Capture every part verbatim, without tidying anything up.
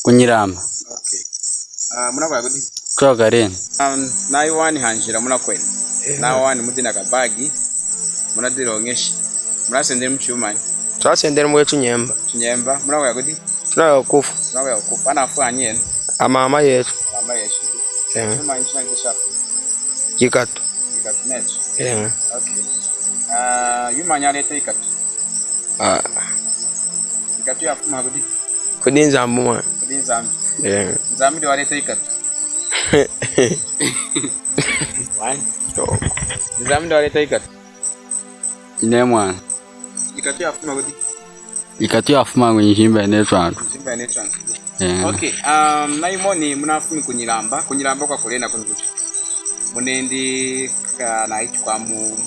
Kunyilamba. Okay. Ah, munakuya kudi? Kuya Kaleni. Um, nayi wani hanjila munakwenda. Eh. Nawa wani mudi na kabagi. Munadiloñeshi. Munasendeli mu chumanyi? Twasendeli mu chinyemba. Chinyemba. Munakuya kudi? Tunakuya kukufa. Munakuya kukufa. Anafwi anyi enu? Amama yetu. Amama yetu. Eh. Chumanyi china kishafu? Ikatu. Ikatu netu. Eh. Okay. Ah, yumanyi aleta ikatu? Ah. Ikatu yafuma kudi? Kudi Nzambi mwana. Kudi Nzambi. Eh. Nzambi diyi waleta ikatu. Wani? Nzambi diyi waleta ikatu. Ine mwana. Ikatu yafuma kudi? Ikatu yafuma ku njimba yenetu antu. Njimba yenetu antu. Eh. Okay, um, nayimoni munafumi kunyilamba, kunyilamba kwa kulena kuni kuchi. Munendi ka na ichi kwa mu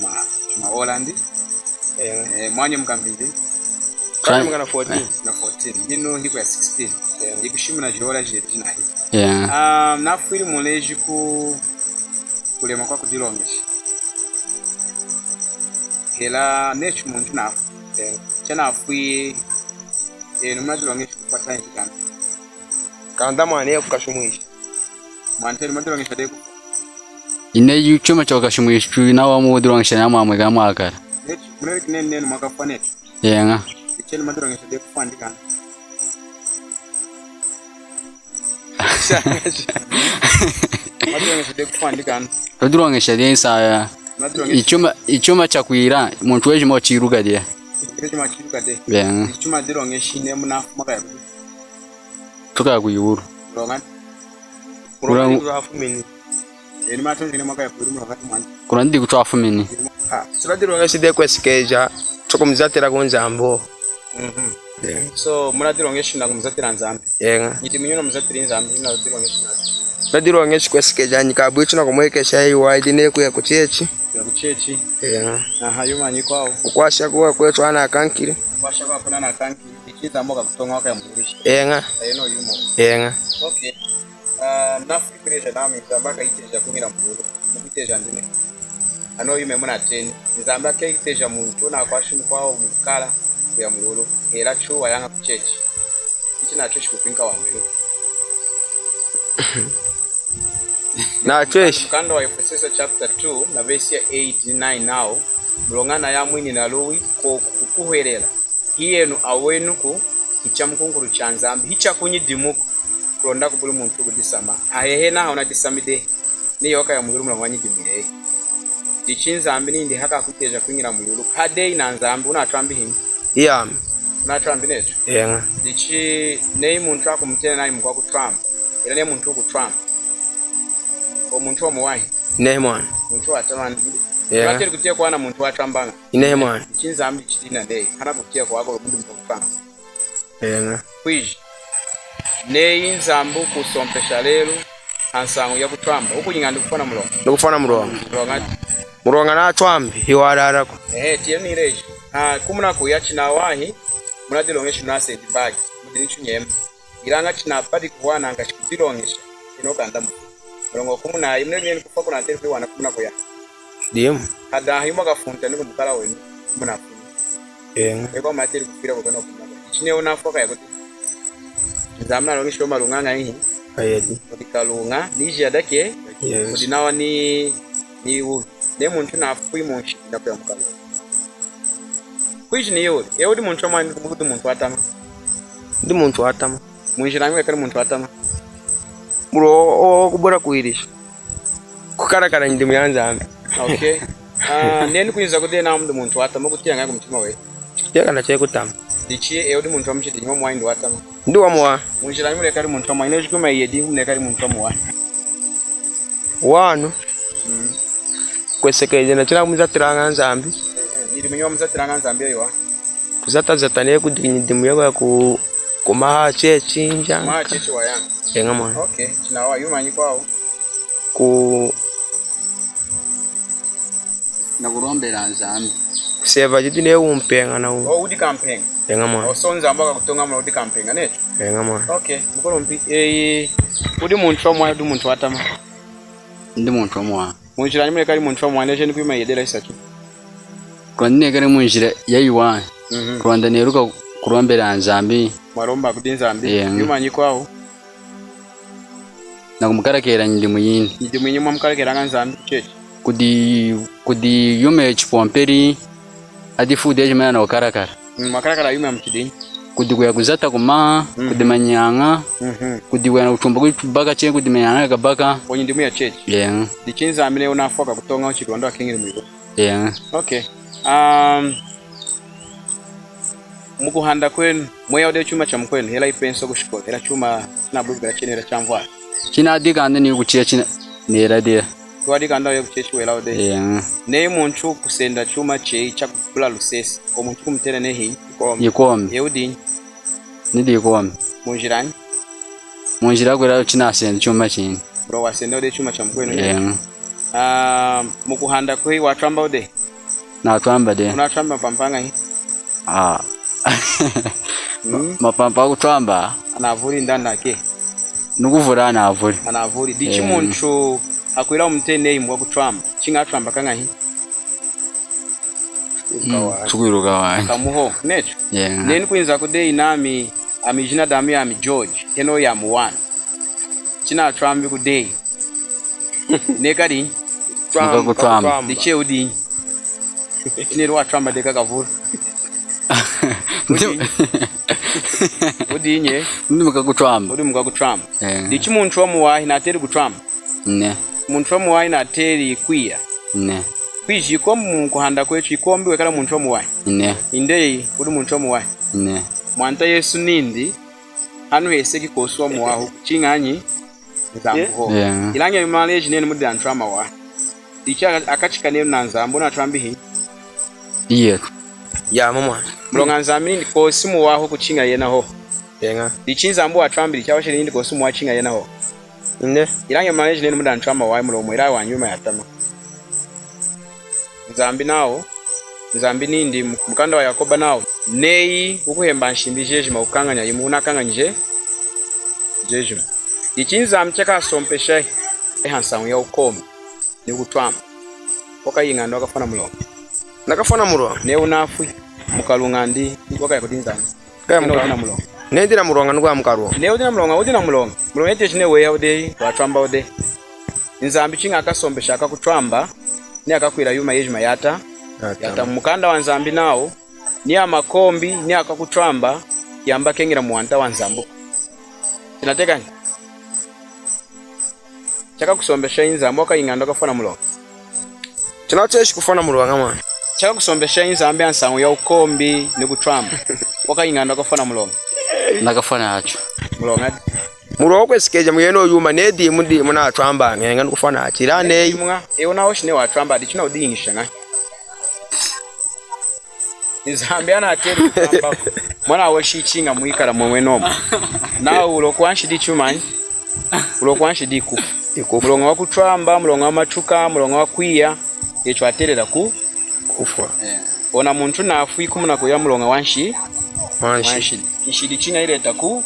ma, ma Holland. Eh. Eh, mwanya mukampindi? Twa- Mwanya mukana fourteen. Na fourteen. Inu hikuya sixteen. Eh. Ikushimuna jihola jidi nahi. Yeah. Um, nafwili muleji ku kulema kwa kudiloñesha. Hela nechi muntu nafwi. Eh. Chanafwi, eh, numadiloñeshi kukwata njikana. Kanda mwana ye kukashimwisha. Mwana tenu madiloñesha dehi kufa. Ine yu chuma cha kukashimwisha chu nawa mudiloñesha namwamwe kamwakala. Nechi, muneli kineni nenu mwakafwa nechi. Eña. Ichenu madiloñesha dehi kufa ndikana. Madiloñesha dehi kufa ndikana. Madiloñesha dehi nsaya. Madiloñesha. Ichuma, ichuma chakwila, muntu wejima wachiluka dehi. Wejima wachiluka dehi. Eña. Ichuma diloñeshi ne munafuma kaya. Tukaya kwiwulu. Muloña. Muloña. Muloña. Eni matonzi ne mwakaya kwiwulu muloña mwana. Kuna ndi kutwafumini. Ah, sibadiloñeshi dehi kwesekeja, tukumuzatila ku Nzambi. Mhm. Yeah. So, munadiloñeshi nakumuzatila Nzambi. Eña. Nyidimu yinu muzatili Nzambi, munadiloñeshi nachu. Nadiloñeshi kwesekeja nyikabwichi nakumwekesha iwa idi ne kuya ku chechi. Kuya ku chechi. Eña. Aha, yumanyi kwawu? Kukwasha kuwa kwetu ana akankili. Kukwasha kuwa kuna ana akankili. Ichi Nzambi wakakutoña wakaya mwiwulu. Eña. Ayeno yumo. Eña. Okay. Ah, nafwi kuleja nami Nzambi akayiteja kwiñila mwiwulu. Mukwiteja ndine. Ano yume munateni. Nzambi akayiteja muntu nakwashi mukwawu mukukala kuya mwiwulu. Hela chu wayaña ku chechi. Ichi nachu shikupinka wa mwiwulu. Nachu eshi. Mukanda wa Efwesesa chapter two na verse ya eight ni nine nawu, muloña nayamwini na luwi koku kukuhwelela. Hiyenu awenuku, hichamukunkulu cha Nzambi, hichakunyidimuku, kulonda kubuli muntu kudisamba. Ahehe naha wunadisambili dehi, ni yoka ya mwiwulu muloña wanyidimu dehi. Dichi Nzambi nindi hakakwiteja kwiñila mwiwulu. Hadeyi na Nzambi, wunatwambi hinyi? Iyami. Wunatwambi netu? Eña. Dichi neyi muntu akumutena nayi mukwakutwamba. Ela neyi muntu wukutwamba. Owu muntu wamuwahi? Nehi mwana. Muntu watama ndi. Eña. Wateli kutiya kuwana muntu watwambaña. Inehi mwana. Ichi Nzambi chidi naneyi, hanakutiya kwakula mudimu wakutwamba. Eña. Kwiji. Neyi Nzambi wukusompesha lelu, hansañu yakutwamba, wukuyiña ndi kufwa na muloña. Ndi kufwa na muloña. Muloña. Muloña natwambi, hiwalalaku. Ehe, tiyenu ileji. Ah, kumunakuya chinawahi, munadiloñeshi nasendi bagi, mudi ni chunyemba. Ilaña chinapadi kuwana nga chikudiloñesha, ino kanda mu. Muloña kumunayi, muneli nenu kufwa kunateli kwiwana kumunakuya. Dimu. Hadaha imwakafunta ni kumukala wenu, munafwi. Eña. Eko mwateli kufwila kukana kumunakuya. Ichi neyi wunafwa kaya kuti. Nzambi naloñeshi maluña añahi. Ayedi. Mudi kaluña, ni jadake, yes. Mudi nawa ni, ni ulu. Neyi muntu nafwi munshidi nakuya mukaluña. Kwiji ni yuli, eyi wudi muntu wamwani, wudi muntu watama? Ndi muntu watama. Munjila yami wekali muntu watama? Muloña wo, wo, kubula kwilisha. Kukalakala nyidimu ya Nzambi. Okay. Ah, nenu kwinza kudi enu mudi muntu watama, kutiyaña kumuchima wetu. Kutiyakana chekutama. Dichi, eyi wudi muntu wamuchidi nyuma mwani ndi watama? Ndi wamuwahi. Munjila yami wekali muntu wamuwahi, neyi kwima yedi, wekali muntu wamuwahi. Wanu. Mm. Kwesekeja nachina kumuzatilaña Nzambi. Eh, eh, nyidimu yiwaha muzatilaña Nzambi yoyiwahi? Kuzatazata neyi kudi nyidimu yakuya ku, kumaha chechi nja. Kumaha chechi wayaña. Eña mwana. Okay, chinawa, yumanyi kwawu? Ku, nakulombela Nzambi. Kuseva chidi neyi wumpeña na wu. Oh, wudi kampeña? Eña mwana. Oh, so Nzambi wakakutoña muna wudi kampeña, netu? Eña mwana. Okay, mukulumpi, eyi, wudi muntu wamuwahi, wudi muntu watama? Ndi muntu wamuwahi. Munjila yami wekali muntu wamuwahi, neyi kwima yedi yisatu. Kulonda nekali munjila yayiwahi. Mhm. Kulonda neluka ku, Kulombela Nzambi. Mwalomba kudi Nzambi. Eña. Yuma yikwawu? Nakumukalakela nyidimu yindi. Nyidimu yindi mwamukalakelaña Nzambi chechi? Kudi, kudi yuma yachipompelu, hadi ifuku dejima nakukalakala. Mm, mwakalakala yuma yamuchidinyi? Kudi kuya kuzata kumaha, mhm, kudi manyaña, mhm, kudi kuya nakutumba kutubaka cheñi kudi manyaña akabaka. Onyidimu yachechi. Eña. Dichi Nzambi neyi wunafwi akakutoñahu chilonda wakeñili mwiwulu. Eña. Okay. Um, mukuhanda kwenu, mweya dehi chuma chamukwenu, hela ipenso kushikola, hela chuma chinabwibukila chenu, hela chamvwala? Chinadikanda ni kuchechi na, nela dehi. Chiwadikanda kuchechi wela dehi. Eña. Neyi muntu kusenda chuma cheyi chakubula lusesi, owu muntu kumutena nehi? Ikombi. Ikombi. Eyi wudinyi? Nidi ikombi. Munjilanyi? Munjila kwila chinasenda chuma chindi. Bro, wasenda dehi chuma chamukwenu, ne? Eña. Ah, mukuhanda kweyi watwamba dehi? Natwamba dehi. Wunatwambi mapampa añahi? Ah. Hmm? Mapampa akutwamba. Anavuli ndi anake? Nikuvula anavuli. Anavuli. Dichi, eña, muntu akwila wumuteni neyi mukutwamba, chiña atwamba kañahi? Mm, tukwiluka wanyi. Kamu hohu, netu? Eña. Neyi nikwinza kudi ami, ami ijina dami yami George, henohu yami Juan. Chinatwambi kudi neyi, neyi kadi? Twamba. Mukakutwamba. Dichi wudinyi? Neyi watwamba dehi kakavulu. Wudinyi? Wudinyi? Ndi mukakutwamba. Wudi mukakutwamba. Eña. Dichi muntu wamuwahi nateli kutwamba? Nehi. Muntu wamuwahi nateli kwiya? Nehi. Kwiji ikombi mukuhanda kwetu, ikombi wekala muntu wamuwahi? Nehi. Indi wudi muntu wamuwahi? Nehi. Mwanta Yesu nindi, hanu heseki kwosi wamuwahi, chiña nyi? Nzambi hohu. Eña. Ilaña yuma yejima nenu mudi antu amawahi. Dichi aka-, akachika nenu na Nzambi, wunatwambi hi? Iye. Ya, mama. Muloña Nzambi nindi kwosi muwahi chiña yena hohu. Eña. Dichi Nzambi watwambili, chawahi nindi kwosi muwahi chiña yena hohu? Nehi. Ilaña yuma yejima nenu mudi antu amawahi, muloña mwela wanyi yuma yatama. Nzambi nawu, Nzambi nindi mu-, mukanda wa Yakoba nawu, neyi wukuhemba nshimbi jejima, wukañanya yimu, wunakañanyi je-, jejima. Ichi Nzambi chakasompesha hansañu ya wukombi ni kutwamba, wakayiña indi wakafwa na muloña? Nakafwa na muloña. Neyi wunafwi, mukaluña indi wakaya kudi Nzambi? Kaya muka-, wudi na muloña. Neyi ndi na muloña, nikuya mukaluña. Neyi wudi na muloña, wudi na muloña. Muloña eti neyi weya dehi, watwamba dehi. Nzambi chiña akasompesha akakutwamba, ni akakwila yuma yejima yata-, yata. Yata. Mukanda wa Nzambi nawu, ni amakombi, ni akakutwamba, yamba keñila muwanta wa Nzambi. Chinatiyakani? Chakakusompesha Nzambi, wakayiña indi wakafwa na muloña? Chinateshi kufwa na muloña, mama. Chakakusompesha Nzambi hansañu ya wukombi ni kutwamba, wakayiña indi wakafwa na muloña? Nakafwa nachu. Muloñadi? Muloña wukwesekeja muyena yuma, neyi dimu dimu natwambaña, eña nikufwa nachu. Ilaña neyi, muña, eyi wunahoshi neyi watwamba, dichi wunawudiñisha ñahi? Nzambi anateli kutwamba. Mwanahoshi chiña mwikala mwenomu. Nawu wuloku wanshidi chumanyi? Wuloku wanshidi kufwa. Ikufwa. Muloña wa kutwamba, muloña wa matuka, muloña wa kwiya, echu atelela ku-, kufwa. Ona muntu nafwi kumona kuya muloña wa nshi-, wa nshi-, wa nshidi. Nshidi chiña yileta ku-,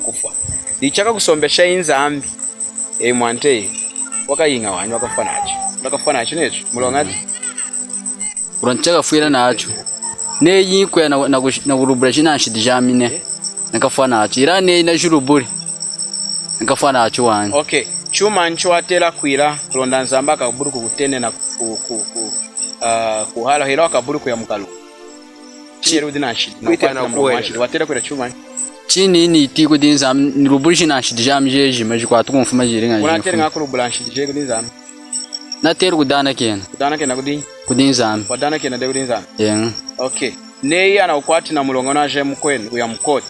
kufwa. Dichi chakakusompesha Nzambi, eyi mwanta eyi, wakayiña wanyi, wakafwa nachu. Wakafwa nachu nechu, muloñadi? Kulonda chakafwila nachu. Neyi kuya na, na, nakulubula china nshidi jami nehi, nakafwa nachu. Ilaña neyi najilubuli, nakafwa nachu wanyi. Okay. Chumanyi chiwatela kwila kulonda Nzambi akabuli kukutenena ku, ku, ku, ah, kuhala, hela wakabuli kuya mukaluña? Chineli wudi na nshidi, na kwitena na kuwela nshidi. Watela kwila chumanyi? Chineli niti kudi Nzambi, nilubuli china nshidi jami jejima, jikwati kunfuma jili ñahi. Wunateli ñahi kulubula nshidi jeyi kudi Nzambi? Nateli kudanakena. Kudanakena kudi? Kudi Nzambi. Wadanakena dehi kudi Nzambi? Eña. Okay. Neyi anakukwati na muloña, wunajahi mukwenu, wuya mukoti.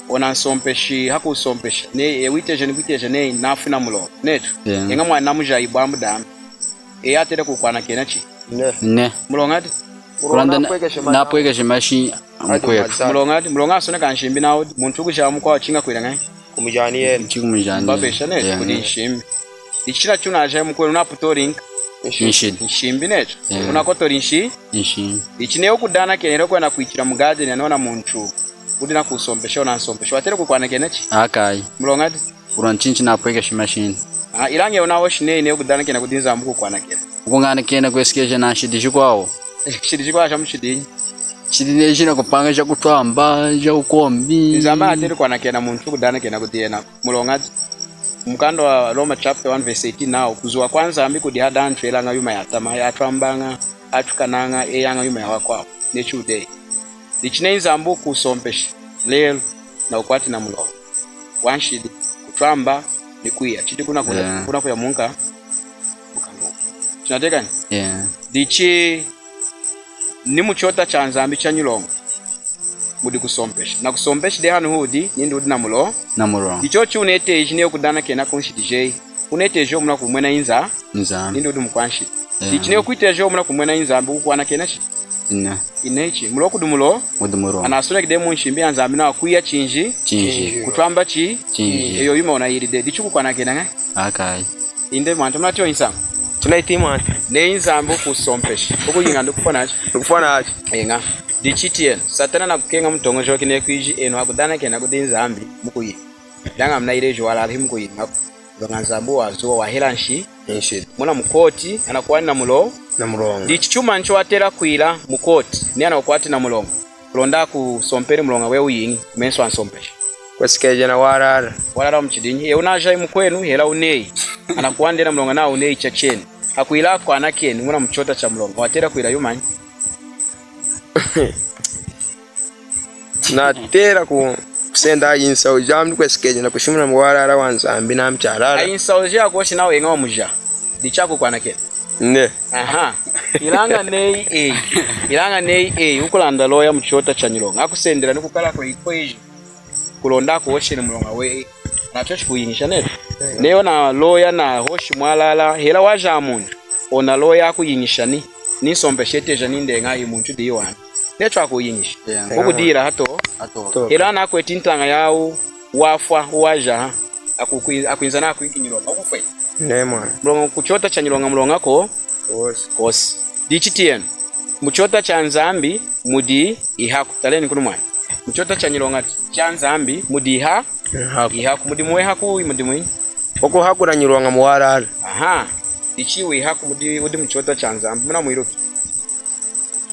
Ona nsompeshi, hakusompesha. Neyi, eyi witeji, nikwiteja neyi, nafwi na muloña. Nechu? Eña. Eña mwani namujahi ibwambu dami. Eyi atela kukwanakena chi? Nehi. Nehi. Muloñadi? Kulonda na, napwekeshe mashi amukwetu. Muloñadi? Muloña asoneka nshimbi nawu, muntu wukujaha mukwawu chiña kwila ñahi? Kumujahani yena. Chikumujahani yena. Mbabesha nechu, eña, kudi nshimbi. Ichi china chiwunajahi mukwenu, wunaputolinka? Nshidi. Nshimbi nechu. Eña. Wunakotoli nshi-? Nshimbi. Ichi neyi wukudanakena, hela wukuya nakwichila mu garden, ona muntu wudi nakusompesha, ona nsompeshi, watela kukwanakena chi? Akayi. Muloñadi? Kulonda chinchi napwekeshe mashi. Ah, ilaña wunahoshi neyi, neyi wukudanakena kudi Nzambi kukwanakena. Wukuñanakena kwesekeja na nshidi jikwawu. Nshidi jikwawu jamuchidinyi? Chidi neyi jina kupanga jakutwamba, jakukombi. Nzambi ateli kwanakena muntu kudanakena kudi yena. Muloña ati, mukanda wa Roma chapter one verse eighteen nawu, kuzuwa kwa Nzambi kudi hadi antu elaña yuma yatama, yatwambaña, atukanaña, eyaña yuma yawakwawu. Neyi chudi. Dichi neyi Nzambi wukusompesha lelu, nakukwati namuloña wanshidi, kutwamba, ni kwiya. Chidi kuna kuna, yeah, kuna kuya munka. Chinatiyakani? Yeah. Dichi ni muchota cha Nzambi cha nyiloña mudi kusompesha. Nakusompesha dehi hanu hudi, nindi wudi namulo-. Namuloña. Ichi chiwuneteji neyi wukudanakena kunshidi jeyi. Wuneteji muna kumwena Nza-. Nzambi. Nindi wudi mukwanshidi. Yeah. Ichi neyi wukwiteja muna kumwena Nzambi, wukwanakena chi? Inehi. Inehi chi. Muloña kudi mulo-. Wudi muloña. Anasoneki dehi munshimbi ya Nzambi nawu kwiya chinji-. Chinji. Kutwamba chi-. Chinji. Eyo yuma wunayili dehi. Dichi wukwanakena ñahi? Akayi. Indi mwanta, munatiyi nsañu? Tunatiyi mwanta. Neyi Nzambi wukusompesha, wukuyiña ndi kufwa nachu? Ndi kufwa nachu. Eña. Dichi tiyenu, Satana nakukeña mutoñojoki neyi kwiji enu akudanakena kudi Nzambi mukuyiña. Ilaña munayileji walala himukuyiñaku. Muloña Nzambi wazuwa wahela nshi-. Nshidi. Muna mukoti, anakuwani namulo-. Namuloña. Dichi chumanyi chiwatela kwila mukoti, neyi anakukwati namuloña? Kulonda akusompeli muloña weyi wuyiñi, kumesu ansompesha. Kweseka na walala. Walala wamuchidinyi? Eyi wunajahi mukwenu, hela wuneyi. Anakuwani dehi namuloña nawu wuneyi chacheni. Hakwila akwanakeni muna muchota cha muloña, watela kwila yumanyi? Natela ku-, kusenda insahu jami kweseka na kushimuna walala wa Nzambi na mpyalala. Insahu jakuhosha nawu eña wamujaha. Dichi akukwanakena. Nehi. Aha. Ilaña neyi eyi. Ilaña neyi eyi. Wukulanda loya muchota cha nyiloña. Akusendela ni kukala kweyi kweji. Kulonda akuhosheli muloña weyi. Nachu chikuyiñisha netu. Neyi ona loya nahoshi mwalala. Hela wajaha muntu. Ona loya akuyiñisha ni. Ni nsompeshi eteja nindi eña iwu muntu diyi wanyi. Nechu akuyiñisha. Yeah. Wukudila hatohu. Hatohu. Hela nakweti ntaña yawu. Wafwa, wajaha, akukwi-, akwinza nakwinki nyiloña, wukufwa. Nehi mwani. Muloña kuchota cha nyiloña, muloña ko-. Kosi. Kosi. Dichi tiyenu. Muchota cha Nzambi, mudi ihaku. Taleni kunu mwani. Muchota cha nyiloña cha Nzambi, mudi iha-. Ihaku. Ihaku. Mudimu wehaku, mudimu wu-. Wukuhakula nyiloña mwalala. Aha. Dichi iwu ihaku mudi, wudi muchota cha Nzambi. Munamwiluki?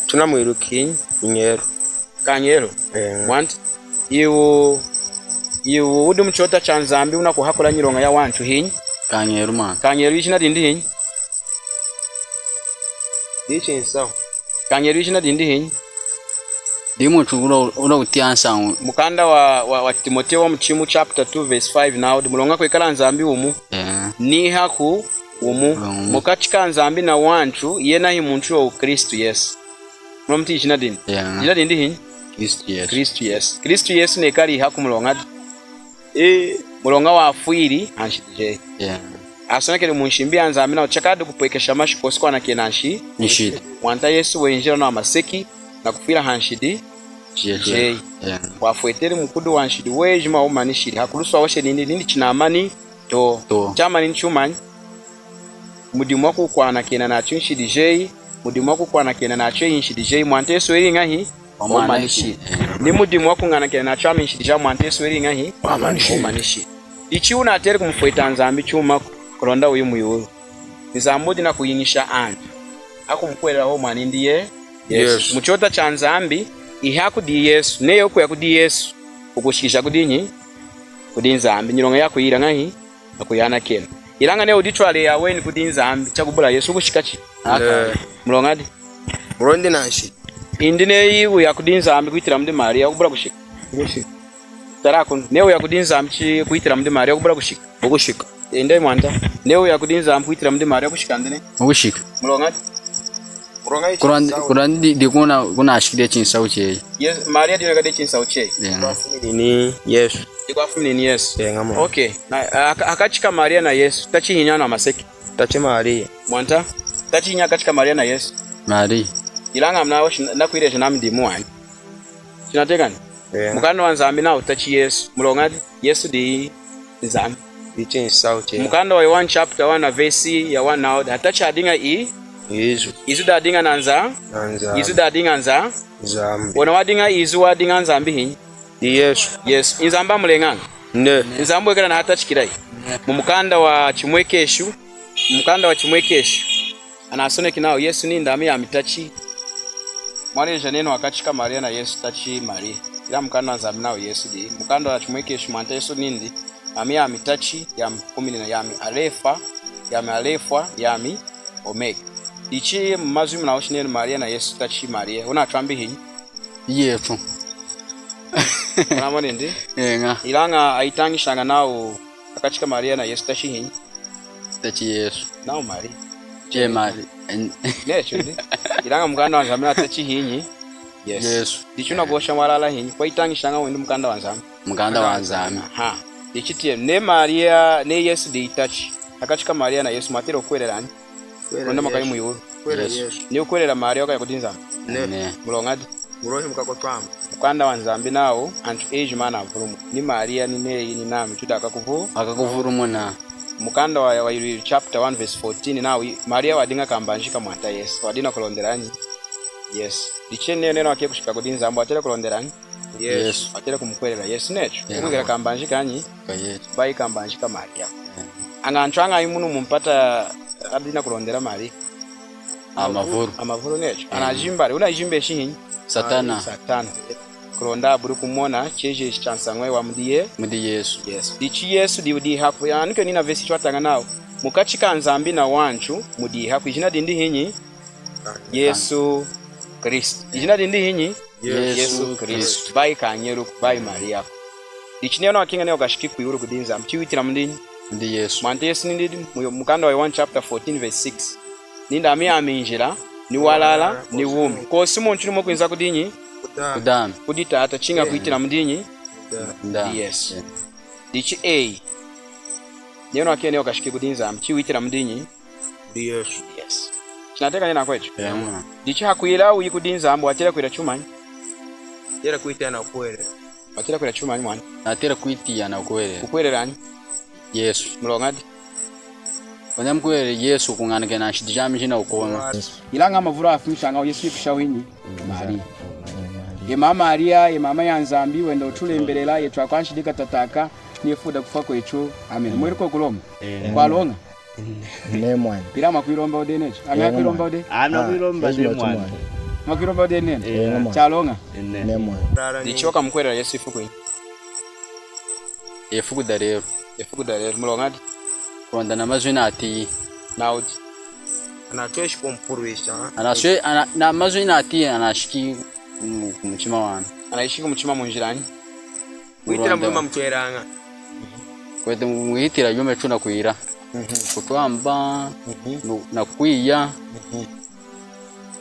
Tunamwiluki, iñelu. Kañelu. Eh. Mwanta. Iwu, iwu wudi muchota cha Nzambi wunakuhakula nyiloña yawantu hinyi? Kañelu mwani. Kañelu ijina dindi hinyi? Ichi nsañu. Kañelu ijina dindi hinyi? Dimu chukula una kutiya nsañu. Mukanda wa, wa, wa Timotewu wamuchimu chapter two verse five nawu wudi muloña kwekala Nzambi wumu. Eh. Ni ihaku wumu. Wumu. Mukachi ka Nzambi nawantu, yena hi muntu wa Kristu Yesu. Munatiyi ijina dindi? Yeah. Ijina dindi hinyi? Kristu Yesu. Kristu Yesu. Kristu Yesu nekali ihaku muloña di-. Eh, muloña wafwili hanshidi jeyi. Yeah. Asonekeli munshimbi ya Nzambi nawu chakadi kupwekesha mashi kosi kwanakena nshi-. Nshidi. Mwanta Yesu wenjili nawa maseki nakufwila hanshidi jeyi. Yeah. Wafweteli mukudu wanshidi wejima wumanishili. Hakulusu wahosheli nindi, nindi chinamani to. To. Chamani chumanyi? Mudimu wakukwanakena nachu nshidi jeyi, mudimu wakukwanakena nachu eyi nshidi jeyi, Mwanta Yesu weli ñahi? Wamanishili. Wamanishili. Ni mudimu wakuñanakena nachu ami nshidi ja Mwanta Yesu weli ñahi? Wamanishili. Wamanishili. Ichi wunateli kumufweta Nzambi chumaku, kulonda wuyi mwiwulu. Nzambi wudi nakuyiñisha antu akumukuhwelela hohu mwanindi Yesu. Yesu. Muchota cha Nzambi, ihaku di Yesu, neyi wukuya kudi Yesu, wukushikija kudinyi? Kudi Nzambi. Nyiloña yakwila ñahi? Nakuyanakena. Ilaña neyi wuditwali eyi aweni kudi Nzambi, chakubula Yesu, wukushika chi? Aka. Eh. Muloña di? Muloña ndi nanshi. Indi neyi wuya kudi Nzambi kuhitila mudi Mariya, wukubula kushika? Wukushika. Tala kunu. Neyi wuya kudi Nzambi chi-, kuhitila mudi Mariya, wukubula kushika? Wukushika. Indi mwanta. Neyi wuya kudi Nzambi kuhitila mudi Mariya, wukushika ndi nehi? Wukushika. Muloña di? Kulonda, kulonda di, di kuna, kunashikili chinsahu cheyi. Yes, Mariya diyi wekali chinsahu cheyi. Yeah. Dikwafumini Yesu. Dikwafumini ni Yesu. Yeah, mwani. Okay. Na, aka-, hakachi ka Mariya na Yesu, tachi hinyi hanu hamaseki? Tachi Mariya. Mwanta, tachi hinyi hakachi ka Mariya na Yesu? Mariya. Ilaña munahoshi, nakwileja nami dimu wanyi. Chinatiyakani? Yeah. Mukanda wa Nzambi nawu tachi Yesu. Muloña di? Yesu di Nzambi. Ichi nsañu cheñi. Mukanda wa Yohane chapter one na verse ya one nawu, hatachi hadiña i-. Izu. Izu dadiña na Nza-. Na Nzambi. Izu dadiña Nza-. Nzambi. Wona wadiña Izu, wadiña Nzambi hinyi? Di Yesu. Yesu. Nzambi amuleñaña? Nehi. Nzambi wekala na hatachi kilayi. Mu mukanda wa Chimwekeshu, mu mukanda wa Chimwekeshu, anasoneki nawu Yesu nindi ami yami tachi. Mwaleja nenu hakachi ka Maria na Yesu tachi Maria. Ilaña mukanda wa Nzambi nawu Yesu diyi. Mukanda wa Chimwekeshi Mwanta Yesu nindi, ami yami tachi, yami kuminina, yami Alefa, yami Alefwa, yami Omega. Ichi mu mazwi munahoshi nenu Maria na Yesu tachi Maria. Wunatwambi hinyi? Yesu. Munamoni ndi? Eña. Ilaña ayitañishaña nawu hakachi ka Maria na Yesu tachi hinyi? Tachi Yesu. Nawu Maria. Che Maria. Necho ndi. Ilaña mukanda wa Nzambi nawu tachi hinyi? Yesu. Yesu. Dichi wunakuhosha mwalala hinyi? Kwayitañishaña windi mukanda wa Nzambi. Mukanda wa Nzambi. Aha. Dichi tiyenu, neyi Maria, neyi Yesu diyi tachi. Hakachi ka Maria na Yesu mwatela kukuhwelela anyi? Kulonda mwakayi mwiwulu. Kuhwelela Yesu. Ni kukuhwelela Maria wakaya kudi Nzambi. Nehi. Muloñadi? Muloña mukanda wa Nzambi nawu antu ejima anavulumuni. Ni Maria, ni neyi, ni nami tudi akakuvu. Akakuvulumuna. Mukanda wa, wa Yililu chapter one verse fourteen nawu Maria wadiña kambanji ka Mwanta Yesu. Wadiña nakulondela anyi? Yesu. Dichi neyi, neyi wakeña kushika kudi Nzambi, watela kulondela anyi? Yesu. Yesu. Watela kumukuhwelela Yesu, necho. Eña. Wukwikala kambanji kanyi? Ka Yesu. Bayi kambanji ka Maria. Eña. Aña antu añahi munu mumpata adiña nakulondela Maria? Amavulu. Amavulu necho. Eña. Anajimbali. Wunajimbeshi hinyi? Satana. Satana. Kulonda abuli kumona chejeji cha nsañu yayiwahi mudi Ye-, mudi Yesu. Yesu. Dichi Yesu diyi wudi haku. Anukenu ina vesi twataña nawu, mukachi ka Nzambi nawantu mudi haku. Ijina dindi hinyi? Yesu Kristu. Ijina dindi hinyi? Yesu Kristu. Bayi kañeluku, bayi Mariaku. Dichi neyi wunakeña neyi wukashiki kwiwulu kudi Nzambi, chiwitila mudinyi? Mudi Yesu. Mwanta Yesu nindi, mu-, mukanda wa Yowanu chapter fourteen verse six. Nindi ami yami njila, ni walala, ni wumi. Kwosi muntu niwukwinza kudinyi? Kudi ami. Kudi Tata, chiña kwitila mudinyi? Mudi ami. Yesu. Dichi eyi, neyi wunakeña neyi wukashiki kudi Nzambi, chiwitila mudinyi? Mudi Yesu. Yesu. Chinatiyakani nakwetu? Eña. Dichi hakwila wuyi kudi Nzambi, watela kwila chumanyi? Watela kwitiya nakukuhwelela. Watela kwila chumanyi mwani? Natela kwitiya nakukuhwelela. Kukuhwelela anyi? Yesu. Muloñadi? Kwiji mukuhwelela Yesu kuñanakena nshidi jami jina ukona. Ilaña amavulu afumishaña Yesu ikusha winyi? Maria. Ye mama Maria, ye mama ya Nzambi, wenda wutulembelela, yetu akwanshidi katataka, ni ifuku da kufwa kwetu. Amen. Mwili ko kulomba. Kwaloña? Nehi mwani. Ilaña mwakwilomba dehi nehi? Aña kwilomba dehi? Ana kwilomba dehi mwani. Mwakwilomba dehi nehi? Eña mwani. Chaloña? Nehi mwani. Dichi wukamukuhwelela Yesu ifuku inyi? Ifuku dalelu. Ifuku dalelu. Muloñadi? Kulonda na mazwi natiyi. Nawudi? Anatweshi kumpulwisha. Anaswe-, ana-, na mazwi natiyi anashiki mu-, kumuchima wami. Anashiki kumuchima munjilanyi? Kwitila muyuma mutwelaña. Kwete mwitila yuma tunakwila. Mhm. Kutwamba, mhm, nu-, nakukwiya. Mhm.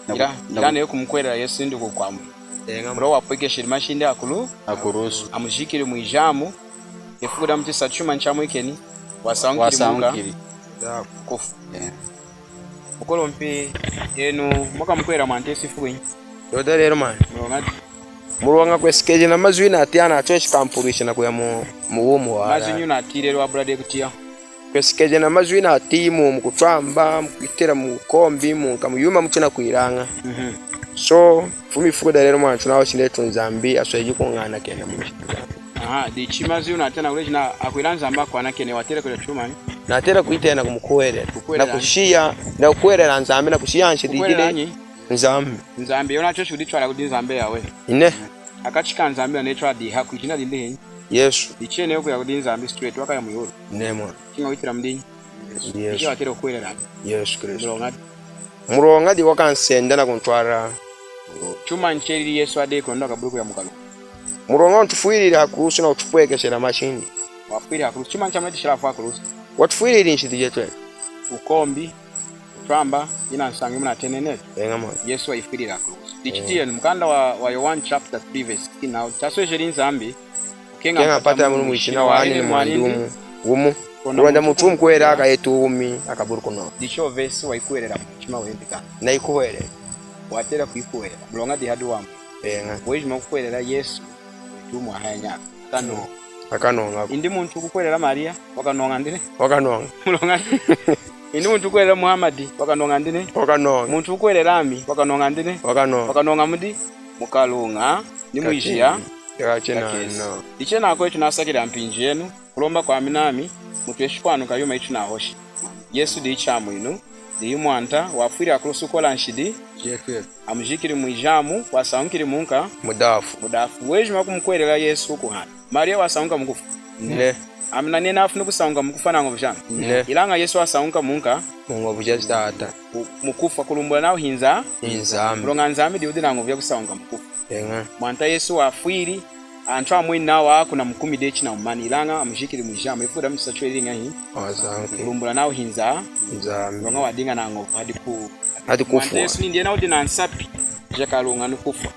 Naku-, ila, naku- ila neyi kumukuhwelela Yesu indi kukwambu. Eña. Muloña wapwekesheli mashindi akulu. Akulusu. Amujikili mwijamu. Ifuku damuchisatu chumanyi chamwekeni? Wasañukili. Wasañukili. Kufu. Eña. Mukulumpi, enu mwakamukuhwelela Mwanta Yesu ifuku inyi? Ifuku dalelu mwani. Muloñadi? Muloña kwesekeja na mazwi natiyi anatweshi kampulwisha nakuya mu, mu wumi walala. Mazwi nyi wunatiyi lelu wabula dehi kutiya? Kwesekeja na mazwi natiyi mu, mukutwamba, mukwitila mukombi, munka muyuma mutunakwilaña. Mhm. So, kufuma ifuku dalelu mwani tunahoshi netu Nzambi asweji kuñanakena mu. Aha, dichi mazwi wunatiyi nakuleja na akwila Nzambi akwanakeni, watela kwila chumanyi? Natela kwitiya nakumukuhwelela. Kukuhwelela anyi? Nakushiya, nakukuhwelela Nzambi, nakushiya nshidi jidi. Kukuhwelela anyi? Nzambi. Nzambi, yona chochi kuditwala kudi Nzambi yawe. Ine. Hakachi ka Nzambi na netu adi haku, ijina dindi hinyi? Yesu. Dichi neyi wukuya kudi Nzambi straight, wakaya mwiwulu. Nehi mwani. Chiña witila mudinyi? Yesu. Yesu. Dichi watela kukuhwelela anyi? Yesu Kristu. Muloñadi? Muloñadi wakansenda nakuntwala. Chumanyi chelili Yesu adi kulonda akabuli kuya mukaluña? Muloña watufwilili hakulusu nakutupwekeshela mashindi. Wafwili hakulusu. Chumanyi chamwetesheli afwi hakulusu? Watufwilili nshidi jetu. Ukombi, kutwamba, ina nsañu yimunatenenetu. Eña mwani. Yesu wayifwilili hakulusu. Dichi tiyenu mukanda wa, wa Yowanu chapter three verse sixteen nawu, chaswejeli Nzambi, kukeña mpata munu mwichina wanini mwani wumu. Kulonda muntu wumukuhwelela akayeti wumi, akabuli kunoña. Dichi vesi wayikuhwelela mumuchima weyi kanda? Nayikuhwelela. Watela kuyikuhwelela. Muloña dihadi wambu. Eña. Wejima kukuhwelela Yesu, weti wumi wahaya nyaka. Akanoña. Akanoña. Indi muntu kukuhwelela Maria, wakanoña ndi nehi? Wakanoña. Muloña. Indi muntu kukuhwelela Muhammad, wakanoña ndi nehi? Wakanoña. Muntu kukuhwelela ami, wakanoña ndi nehi? Wakanoña. Wakanoña mudi? Mukaluña. Ni mwijiya. Kakina, kakina, no. Ichi nakwetu nasakilila mpinji yenu, kulomba kwami nami, mutweshi kwanuka yuma yitunahoshi. Yesu diyi Chamwinu, Diyi Mwanta wafwili hakulusu kola nshidi jetu. Amujikili mwijamu, wasañukili munka mudafu. Mudafu. Wejima wakumukuhwelela Yesu wukuhanda. Mariya wasañuka mukufa? Nehi. Ami nanami nafwili kusañuka mukufa nañovu jami? Nehi. Ilaña Yesu wasañuka munka? Muñovu jaTata. Ku-, mukufa, kulumbula nawu hi Nza-, hi Nzambi. Muloña Nzambi diyi wudi nañovu jakusañuka mukufa. Eña. Mwanta Yesu wafwili, antu amweni nawu akuna mukumi dehi chinamumani, ilaña amujikili mwijamu, ifuku damuchisa chwelili ñahi? Wasañukili. Kulumbula nawu hi Nza-, Nzambi. Muloña wadiña nañovu hadi ku-, hadi kufwa. Mwanta Yesu nindi yena wudi nansapi jakaluña ni kufwa.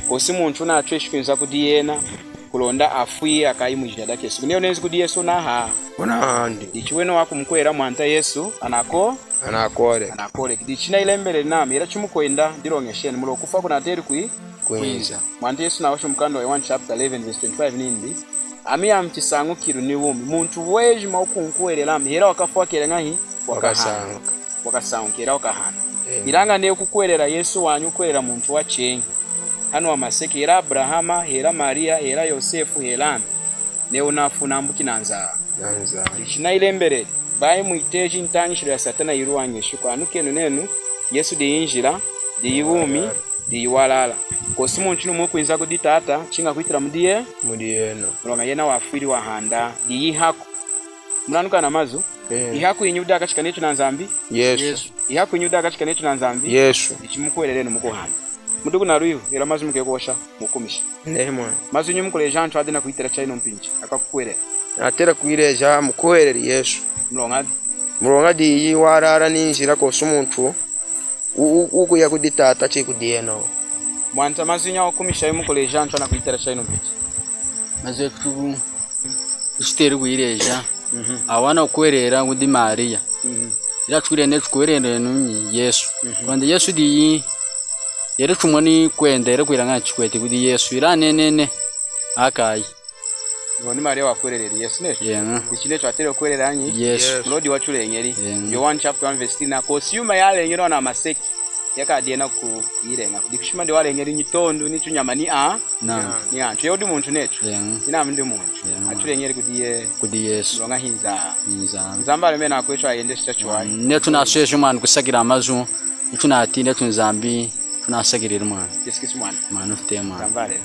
Kosi muntu natweshi kwinza kudi yena kulonda afwi akayi mwijiya dakesu. Neyi wunenzi kudi Yesu wunaha-, wunahandi. Dichi wena wakumukuhwelela Mwanta Yesu, anako-, anakooleki. Anakooleki. Dichi chinayilembeleli nami, hela chimukwenda, diloñesheni, muloña kufwa kunateli kwi-, kwinza. Kwinza. Mwanta Yesu nahoshi mukanda wa Yohane chapter eleven verse twenty-five nindi, ami yami chisañukilu ni wumi. Muntu wejima wukunkuhwelela ami, hela wakafwa kela ñahi? Wakasañuka. Wakasañuka. Wakasañuka, hela wakahanda. Amen. Ilaña neyi wukukuhwelela Yesu wanyi, wukuhwelela muntu wacheñi, hanu hamaseki, hela Abarahama, hela Mariya, hela Yosefu, hela ami, neyi wunafwi wunambuki nanzala. Nanzala. Ichi chinayilembeleli, bayi mwiteji ntañishilu ya Satana yiluwañeshiku. Anukenu nenu, Yesu diyi njila, diyi wumi, diyi walala. Kosi muntu niwumu wukwinza kudi Tata, chiña kwitila mudi ye-, mudi yena. Muloña yena wafwili wahanda, diyi haku. Munanuka namazu? Eh. Ihaku yinyi wudi hakachi ketu na Nzambi? Yesu. Yesu. Ihaku yinyi wudi hakachi ketu na Nzambi? Yesu. Ichi mukuhwelelenu mukuhanda. Mudi kunalwihu, hela mazu mukuya kuhosha, mukumisha. Nehi mwani. Mazu inyi mukuleja antu adi nakwitila chayinu mpinji, akakukuhwelela? Natela kuyileja, mukuhweleli Yesu. Muloñadi? Muloña diyi walala ni njila kosi muntu wu-, wu-, wukuya kudi Tata chikudi yena. Mwanta, mazu inyi akukumisha imukuleja antu anakwitila chayinu mpinji? Mazu etu, ichi tutela kuyileja. Mhm. Awa anakukuhwelela kudi Mariya. Mhm. Ilaña tukwila netu tukuhwelelenu Yesu. Mhm. Kulonda Yesu diyi, yela tumoni kwenda, yela kwila ñahi chikweti kudi Yesu. Ilaña neyi nehi akayi. Ngoni Mariya wakuhweleleli Yesu netu? Eña. Dichi netu twatela kukuhwelela anyi? Yesu. Muloña diyi watuleñeli. Eña. Yohane chapter one verse three, na kosi yuma yaleñeliwu hanu hamaseki, yakadi yena kuyileña. Dichi kushimuna diyi waleñeli nyitondu, ni tunyama, ni a-, na, ni antu. Yeyi wudi muntu netu? Eña. Inami ndi muntu. Eña. Atuleñeli kudi ye-, kudi Yesu. Muloña hi Nza-, hi Nzambi. Nzambi alemi akwetu, ayendeshi chachiwahi. Netu tunasweji mwani kusakilila mazu, itunatindi netu Nzambi, tunasakilili mwani. Yesu Kristu mwani. Mwani wutata mwani. Nzambi alemi.